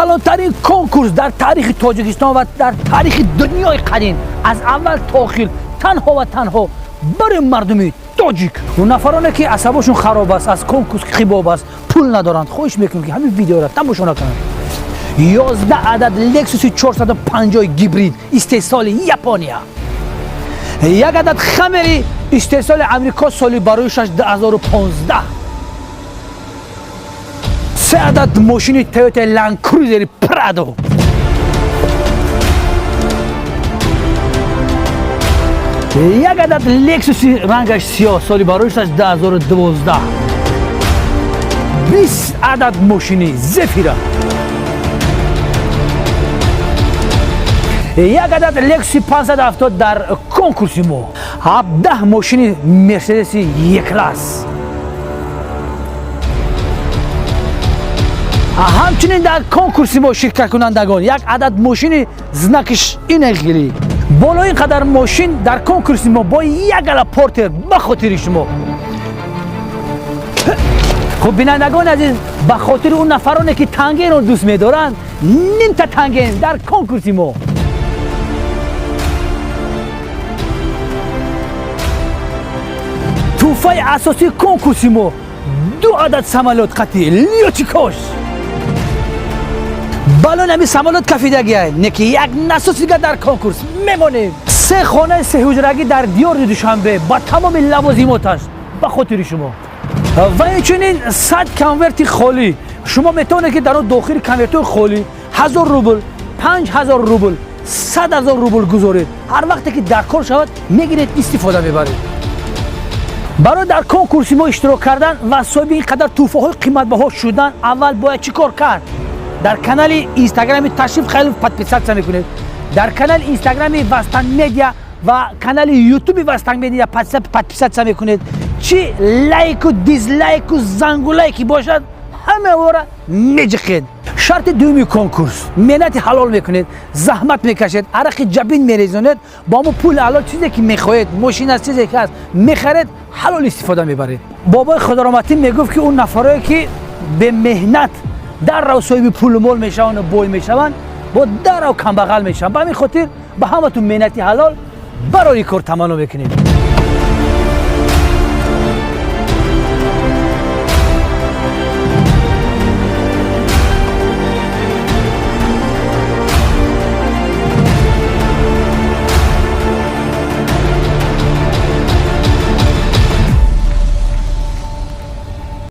Калонтарин конкурс дар таърихи Тоҷикистон ва дар таърихи дунёи қадим, аз аввал то охир, танҳо ва танҳо барои мардуми тоҷик. Нафароне ки асабошон хароб аст, аз конкурс хибоб аст, пул надоранд, хоҳиш мекунем, ки ҳамин видеоро тамошо накунанд. 11 адад Лексуси 450 гибрид истеҳсоли Япония, як адад Хаммери истеҳсоли Амрико соли барои 2015, се адад мошини Тойота Ланд Крузери Прадо, як адад Лексуси рангаш сиёҳ соли барои 2012, 20 адад мошини Зефира, як адад Лексуси 570 дар конкурси мо, 17 мошини Мерседеси Е-класс. Ҳамчунин дар конкурси мо ширкаткунандагон як адад мошини знакиш инегили. Боло ин қадар мошин дар конкурси мо бо як гала портер ба хотири шумо. Хуб, бинандагони азиз, ба хотири он нафароне ки тангенро дӯст медоранд, нимта танген дар конкурси мо. Тӯҳфаи асосии конкурси мо ду адад самолёт қати лётчикош. Балони ҳамин самолёт кафидагиай, не ки як насос дига дар конкурс мемонем. Се хонаи сеҳуҷрагӣ дар диёри Душанбе ба тамоми лавозимоташ ба хотири шумо ва инчунин 100 конверти холӣ. Шумо метавонед, ки дар он дохили конвертҳои холӣ 1000 рубл, 5000 рубл, 100 000 рубл гузоред. Ҳар вақте ки дар кор шавад, мегиред, истифода мебаред. Барои дар конкурси мо иштирок кардан ва соҳиби ин қадар тӯҳфаҳои қиматбаҳо шудан, аввал бояд чӣ кор кард? Дар канали инстаграми Ташриф Халилов подписаться мекунед, дар канали инстаграми Вастан Медиа ва канали ютуби Вастан Медиа подписаться мекунед. Чӣ лайку, дизлайку, зангулайки бошад, ҳамаора меҷиқед. Шарти дуюми конкурс: меҳнати ҳалол мекунед, заҳмат мекашед, арақи ҷабин мерезонед, бо ҳамон пули ҳалол чизе ки мехоҳед, мошин аст, чизе ки ҳаст, мехаред, ҳалол истифода мебаред. Бобои Худороматин мегуфт, ки он нафарое ки бемеҳнат даррав соҳиби пулу мол мешаванду бой мешаванд, бо даррав камбағал мешаванд. Ба ҳамин хотир ба ҳаматун меҳнати ҳалол барои кор таманно мекунем.